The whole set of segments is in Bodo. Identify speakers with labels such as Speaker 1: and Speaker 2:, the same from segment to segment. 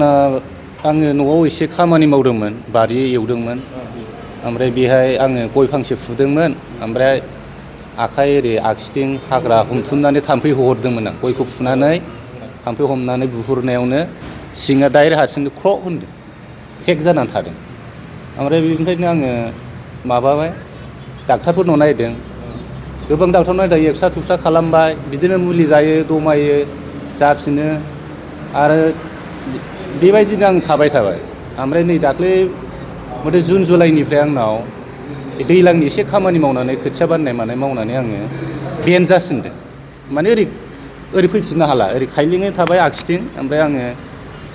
Speaker 1: आङो न'आव एसे खामानि मावदोंमोन बारि एवदोंमोन ओमफ्राय बेहाय आङो गय फांसे फुदोंमोन ओमफ्राय आखाइ ओरै आगसिथिं हाग्रा हमथुमनानै थाम्फै हहरदोंमोन आं गयखौ फुनानै थाम्फै हमनानै बुहुरनायावनो सिङा डाइरेक्ट हारसिंनो ख्र' होनदों क्रेक जानानै थादों ओमफ्राय बेनिफ्रायनो आङो माबाबाय डाक्टारफोरनाव नायदों गोबां डाक्टारनाव नायदों एक्सरा थुक्सा खालामबाय बिदिनो मुलि जायो दमायो जाफिनो आरो बेबायदिनो आं थाबाय ओमफ्राय नै दाख्लै मथे जुन जुलाइनिफ्राय आंनाव दैज्लांनि एसे खामानि मावनानै खोथिया बाननाय मानाय मावनानै आङो बेन्ड जासिनदों माने ओरै फैफिननो हाला ओरै खायलेंयै थाबाय आगसिथिं ओमफ्राय आङो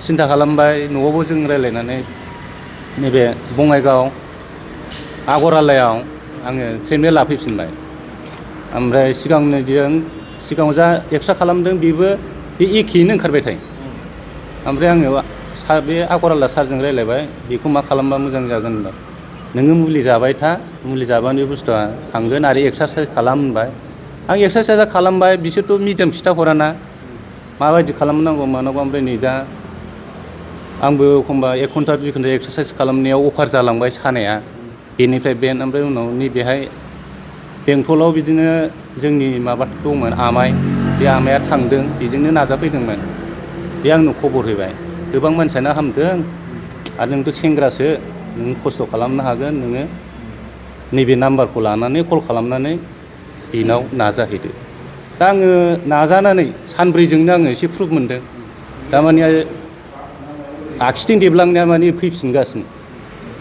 Speaker 1: सिन्था खालामबाय न'आवबो जों रायज्लायनानै नैबे बङाइगाव आगरआलायाव आङो ट्रिटमेन्ट लाफैफिनबाय ओमफ्राय सिगाङाव जा एक्सरा खालामदों बेबो बे एखेयैनो ओंखारबाय थायो ओमफ्राय आङो बे आगरआला सारजों रायज्लायबाय बेखौ मा खालामबा मोजां जागोन होनबाय नोङो मुलि जाबाय था मुलि जाबानो बे बुस्थुआ थांगोन आरो एक्सारसाइस खालाम होनबाय आं एक्सारसाइसआ खालामबाय बिसोरथ' मिडियाम खिथाहराना माबायदि खालामनांगौ मानांगौ ओमफ्राय नै दा आंबो एखमबा 1 घन्टा 2 घन्टा एक्सारसाइस खालामनायाव अभार जालांबाय सानाया बेनिफ्राय बेन्ड ओमफ्राय उनाव नैबेहाय बेंटलाव बिदिनो जोंनि माबा दंमोन आमाइ बे आमाइया थांदों बेजोंनो नाजाफैदोंमोन बे आंनो खबर होबाय गोबां मानसियानो हामदों आरो नोंथ' सेंग्रासो नों खस्थ' खालामनो हागोन नोङो नैबे नाम्बारखौ लानानै कल खालामनानै बेनाव नाजाहैदो दा आङो नाजानानै सानब्रैजोंनो आङो एसे प्रुफ मोनदों दामाने आगसिथिं देबलांनाया माने फैफिनगासिनो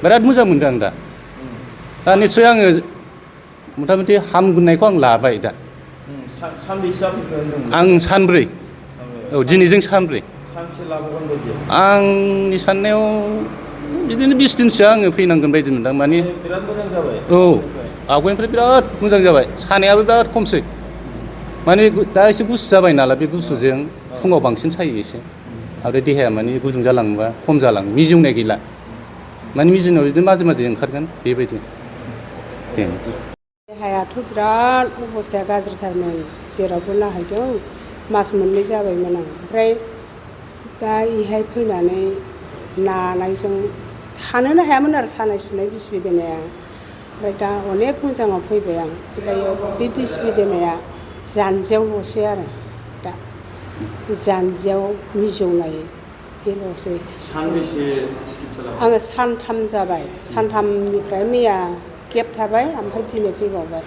Speaker 1: बिराद मोजां मोनदों आं दा निस्सय आङो मथा मथि हामगोननायखौ आं लाबाय दा
Speaker 2: सानबेसे जाफैखो होनदोंमोन
Speaker 1: आं सानब्रै औ दिनैजों सानब्रै
Speaker 2: सानसे लाबावगोन बायदि
Speaker 1: आंनि साननायाव बिदिनो 20 दिनसोआ आङो फैनांगोन बायदि मोनदां माने
Speaker 2: बिराद मोजां जाबाय
Speaker 1: औ आवगायनिफ्राय बिराद मोजां जाबाय सानायाबो बिराद खमसै माने दा एसे गुसु जाबाय नालाय बे गुसुजों फुङाव बांसिन सायो एसे आरो देहाया माने गुदुं जालाङोबा खम जालाङो मिजिंनाय गैला माने मिजिंनाव बिदिनो माजे माजे ओंखारगोन बेबायदि
Speaker 3: देहायाथ' बिराद अबस्थाया गाज्रिथारमोन जेरावबो नायहैदों मास मोननै जाबायमोन आं ओमफ्राय दा इहाय फैनानै नानायजों थानोनो हायामोन आरो सानाय सुनाय बिस बेदेनाया ओमफ्राय दा अनेक मोजाङाव फैबाय आं दायो बे बिस बेदेनाया जानजियावल'सै आरो दा जानजियाव मिजौनाय बेल'सै
Speaker 2: सानबेसे सिकित्सा लाबाय
Speaker 3: आङो सानथाम जाबाय सानथामनिफ्राय मैया गेप थाबाय ओमफ्राय दिनै फैबावबाय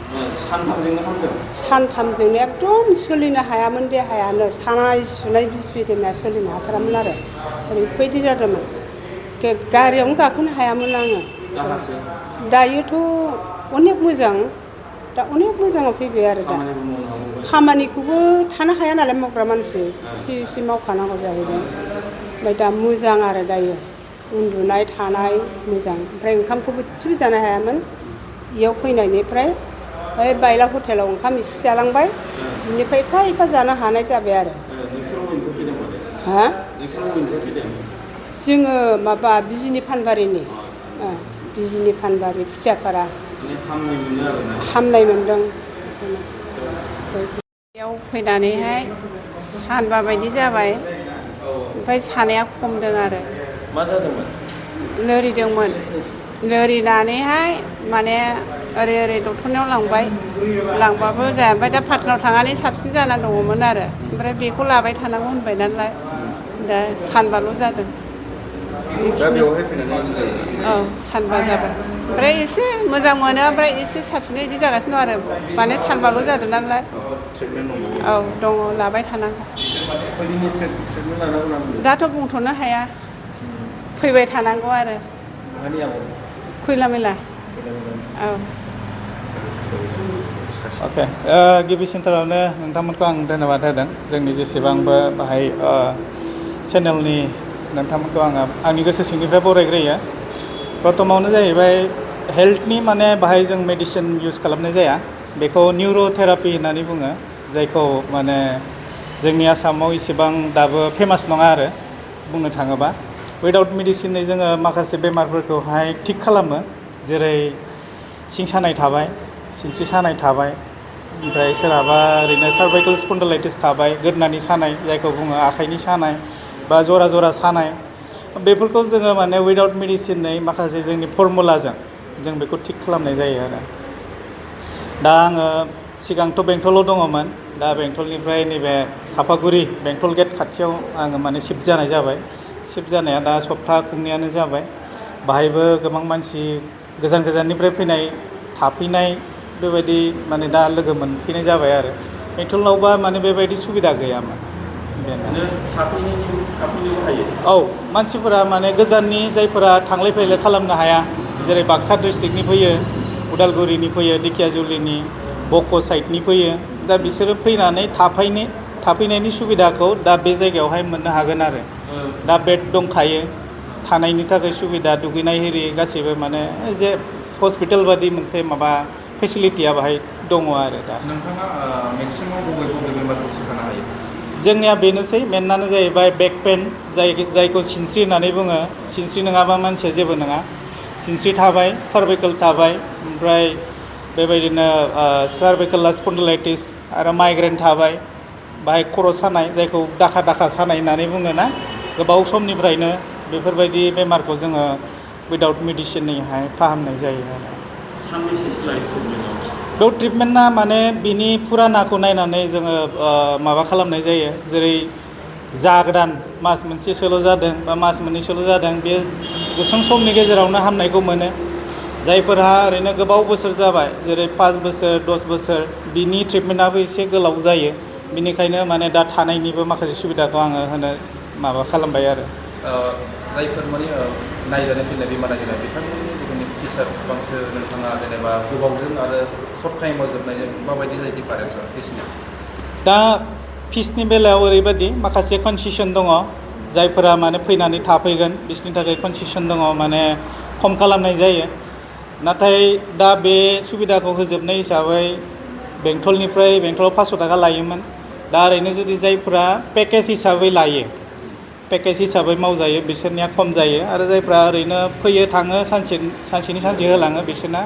Speaker 2: सानथामजोंनो हामदों
Speaker 3: सानथामजोंनो एकदम सोलिनो हायामोन देहायानो सानाय सुनाय बिस बेदेनाया सोलिनो हाथारामोन आरो ओरैबायदि जादोंमोन गारियावनो गाखोनो हायामोन आङो दायोथ' अनेक मोजां दा अनेक मोजाङाव फैबाय आरो दा खामानिखौबो थानो हाया नालाय मावग्रा मानसि एसे मावखानांगौ जाहैबाय ओमफ्राय दा मोजां आरो दायो उन्दुनाय थानाय मोजां ओमफ्राय ओंखामखौ बोथिबो जानो हायामोन इयाव फैनायनिफ्राय ओइ बायला हटेलाव ओंखाम एसे जालांबाय बिनिफ्राय एफा एफा जानो हानाय जाबाय आरो हा जोङो माबा बिजिनि फानबारिनि बिजिनि फानबारि खुथियापारा हामनाय मोनदों
Speaker 4: बेयाव फैनानैहाय सानबा बायदि जाबाय ओमफ्राय सानाया खमदों आरो
Speaker 2: मा जादोंमोन
Speaker 4: लोरिदोंमोन लोरिनानैहाय माने ओरै डक्टरनाव लांबाबो जाया ओमफ्राय दा पाटनाव थांनानै साबसिन जानानै दङमोन आरो ओमफ्राय बेखौ लाबाय थानांगौ होनबाय नालाय दा सानबाल' जादों औ सानबा जाबाय ओमफ्राय एसे मोजां मोनो ओमफ्राय एसे साबसिनै बिदि जागासिनो दं आरो माने सानबाल' जादों नालाय औ दङ लाबाय थानांगौ दाथ' बुंथ'नो हाया फैबाय थानांगौ आरो खैला मैला औ
Speaker 5: अके गिबि सेन्टारावनो नोंथांमोनखौ आं धन्यबाद होदों जोंनि जेसेबांबो बाहाय चेनेलनि नोंथांमोनखौ आङो आंनि गोसो सिंनिफ्राय बरायग्रोयो प्रथमावनो जाहैबाय हेल्थनि माने बाहाय जों मेडिसिन इउज खालामनाय जाया बेखौ निउर'थेरापि होननानै बुङो जायखौ माने जोंनि आसामाव इसेबां दाबो फेमास नङा आरो बुंनो थाङोबा उइदाउट मेडिसिनै जोङो माखासे बेमारफोरखौहाय थिग खालामो जेरै सिं सानाय थाबाय सिनस्रि सानाय थाबाय ओमफ्राय सोरहाबा ओरैनो सार्भाइकेल स्पन्डिलाइटिस थाबाय गोदोनानि सानाय जायखौ बुङो आखाइनि सानाय बा जरा जरा सानाय बेफोरखौ जोङो माने उइदाउट मेडिसिनै माखासे जोंनि फर्मुलाजों जों बेखौ थिग खालामनाय जायो आरो दा आङो सिगांथ' बेंटलाव दङमोन दा बेंटलनिफ्राय नैबे सापागुरि बेंटल गेट खाथियाव आङो माने शिफ्ट जानाय जाबाय शिफ्ट जानाया दा सप्ता खुंनायानो जाबाय बाहायबो गोबां मानसि गोजान गोजाननिफ्राय फैनाय थाफैनाय बेबायदि माने दा लोगो मोनफैनाय जाबाय आरो बेंटलावबा माने बेबायदि सुबिदा गैयामोन बेनो
Speaker 2: थाफैनोबो हायो
Speaker 5: औ मानसिफोरा माने गोजाननि जायफोरा थांलाय फैलाय खालामनो हाया जेरै बाक्सा डिस्ट्रिक्टनि फैयो उदालगुरिनि फैयो दिखियाजुलिनि बक' साइडनि फैयो दा बिसोरो फैनानै थाफैनायनि सुबिदाखौ दा बे जायगायावहाय मोननो हागोन आरो दा बेड दंखायो थानायनि थाखाय सुबिदा दुगैनाय एरि गासैबो माने जे हस्पिटाल बादि मोनसे माबा फेसिलिटिया बाहाय दङ आरो दा
Speaker 6: नोंथाङा मेक्सिमाम बबे बेमारखौ सोखानो हायो
Speaker 5: जोंनिया बेनोसै मेनानो जाहैबाय बेक पेन जायखौ सिनस्रि होननानै बुङो सिनस्रि नङाबा मानसिया जेबो नङा सिनस्रि थाबाय सार्भाइकेल थाबाय ओमफ्राय बेबायदिनो सार्भाइकेला स्पन्डिलाइटिस आरो माइग्रेन थाबाय बाहाय खर' सानाय जायखौ दाखा दाखा सानाय होननानै बुङो ना गोबाव समनिफ्रायनो बेफोरबायदि बेमारखौ जोङो उइदाउट मेडिसिननिहाय फाहामनाय जायो आरो
Speaker 2: सानबेसेसो लायो ट्रिटमेन्टआव
Speaker 5: बेयाव ट्रिटमेन्टआ माने बिनि फुरानाखौ नायनानै जोङो माबा खालामनाय जायो जेरै जागोदान मास मोनसेसोल' जादों बा मास मोननैसोल' जादों बे गुसुं समनि गेजेरावनो हामनायखौ मोनो जायफोरहा ओरैनो गोबाव बोसोर जाबाय जेरै 5 बोसोर 10 बोसोर बिनि ट्रिटमेन्टआबो एसे गोलाव जायो बिनिखायनो माने दा थानायनिबो माखासे सुबिदाखौ आङो होनो माबा खालामबाय आरो
Speaker 6: जायफोर माने नायजानो फैनाय बेमार नायजानाय बिथांमोननि जिखुनु फिसार बेसेबांसो नोंथाङा जेनेबा गोबावजों आरो सर्ट टाइमाव जोबनायजों माबायदि जायो डिफारेन्सआ फिसनि
Speaker 5: दा फिसनि बेलायाव ओरैबायदि माखासे कनसेसन दङ जायफोरा माने फैनानै थाफैगोन बिसोरनि थाखाय कनसेसन दङ माने खम खालामनाय जायो नाथाय दा बे सुबिदाखौ होजोबनाय हिसाबै बेंटलाव 500 थाखा लायोमोन दा ओरैनो जुदि जायफोरा पेकेज हिसाबै लायो पेकेज हिसाबै मावजायो बिसोरनिया खम जायो आरो जायफ्रा ओरैनो फैयो थाङो सानसेनि सानसे होलाङो बिसोरना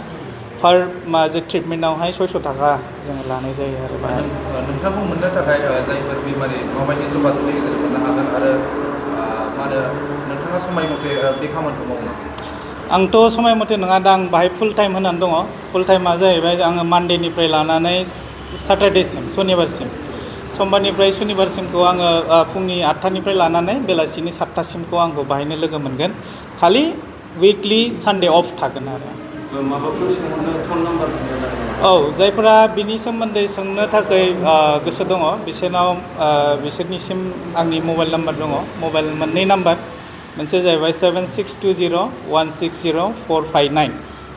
Speaker 5: पार माजे ट्रिटमेन्टआवहाय 600 थाखा जोङो लानाय जायो आरो
Speaker 6: नोंथांखौ मोननो थाखाय जायफोर बेमारि माबायदि जगाजगनि गेजेरजों मोननो हागोन आरो मा होनो नोंथाङा समाय मथे बे खामानिखौ मावनो
Speaker 5: आंथ' समाय मथे नङा दा आं बाहाय फुल टाइम होनानै दङ फुल टाइमा जाहैबाय आङो मानडेनिफ्राय लानानै सैटारडेसिम सनिबारसिम समबारनिफ्राय सनिबारसिमखौ आङो फुंनि 8टानिफ्राय लानानै बेलासिनि 7टासिमखौ आंखौ बाहायनो लोगो मोनगोन खालि उइकलि सानडे अफ थागोन आरो
Speaker 2: माबाफोर सोंहरनो फन नाम्बार खिन्थानो
Speaker 5: औ जायफोरा बिनि सोमोन्दै सोंनो थाखाय गोसो दङ बिसोरनिसिम आंनि मबाइल नाम्बार दङ मबाइल मोननै नाम्बार मोनसे जाहैबाय 7601604459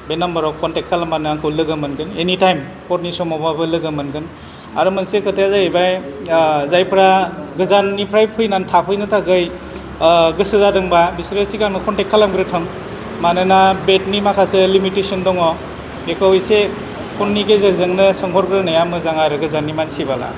Speaker 5: बे नाम्बाराव कन्टेक्ट खालामबानो आंखौ लोगो मोनगोन एनि टाइम हरनि समावबाबो लोगो मोनगोन आरो मोनसे खोथाया जाहैबाय जायफोरा गोजाननिफ्राय फैनानै थाफैनो थाखाय गोसो जादोंबा बिसोरो सिगांनो कन्टेक्ट खालामग्रोथों मानोना बेडनि माखासे लिमिटेसन दङ बेखौ एसे फननि गेजेरजोंनो सोंहरग्रोनाया मोजां आरो गोजाननि मानसिबाला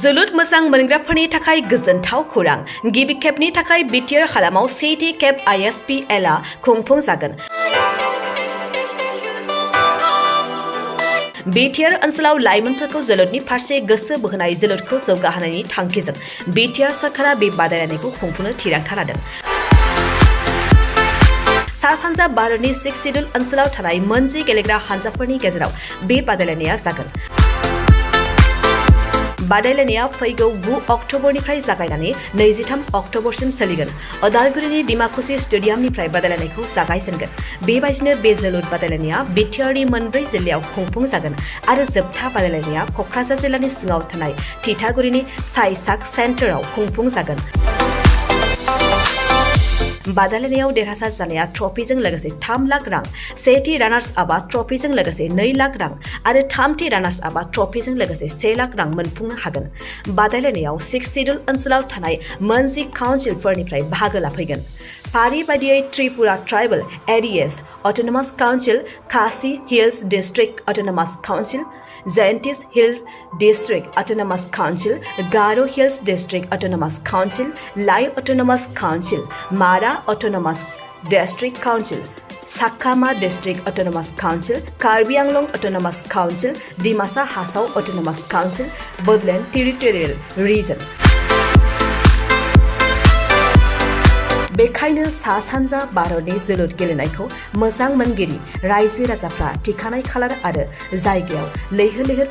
Speaker 7: जोलुर मोजां मोनग्राफोरनि थाखाय गोजोनथाव खौरां गिबि खेबनि थाखाय बिटिआर हालामाव सेथि खेब ISPL आ खुंफुंजागोन बिटिआर ओनसोलाव लाइमोनफोरखौ जोलुरनि फारसे गोसो बोहोनाय जोलुरखौ जौगाहोनायनि थांखिजों बिटिआर सरकारा बे बादायलायनायखौ खुंफुंनो थिरांथा लादों सा सानजा भारतनि 6 सिडुल ओनसोलाव थानाय मोनजि गेलेग्रा हानजाफोरनि गेजेराव बे बादायलायनाया जागोन बादायलायनाया फैगौ 9 अक्ट'बरनिफ्राय जागायनानै 23 अक्ट'बरसिम सोलिगोन उदालगुरिनि डिमाकुसि स्टेडियामनिफ्राय बादायलायनायखौ जागायजेनगोन बेबायदिनो बे जोलुर बादायलायनाया बिटिआरनि मोनब्रै जिल्लायाव खुंफुंजागोन आरो जोबथा बादायलायनाया क'क्राझार जिल्लानि सिङाव थानाय थिथागुरिनि साइसाक सेन्टाराव खुंफुंजागोन बादायलायनायाव देरहासार जानाया ट्रफिजों लोगोसे 3 लाख रां सेथि रानार्स आपआ ट्रफिजों लोगोसे 2 लाख रां आरो थामथि रानार्स आपआ ट्रफिजों लोगोसे 1 लाख रां मोनफुंनो हागोन बादायलायनायाव 6 सिडुल ओनसोलाव थानाय मोनजि काउन्सिलफोरनिफ्राय बाहागो लाफैगोन फारि बायदियै Tripura tribal areas autonomous council Khasi hills district autonomous council Jaintia hills district autonomous council Garo hills district autonomous council Lai autonomous council Mara autonomous district council Sakama District Autonomous Council, Karbi Anglong Autonomous Council, Dimasa Hasau Autonomous Council, Bodoland Territorial Region. बेखायनो सा सानजा भारतनि जोलुर गेलेनायखौ मोजां मोनगिरि रायजो राजाफ्रा थिखानाय खालार आरो जायगायाव लैहोर लैहोर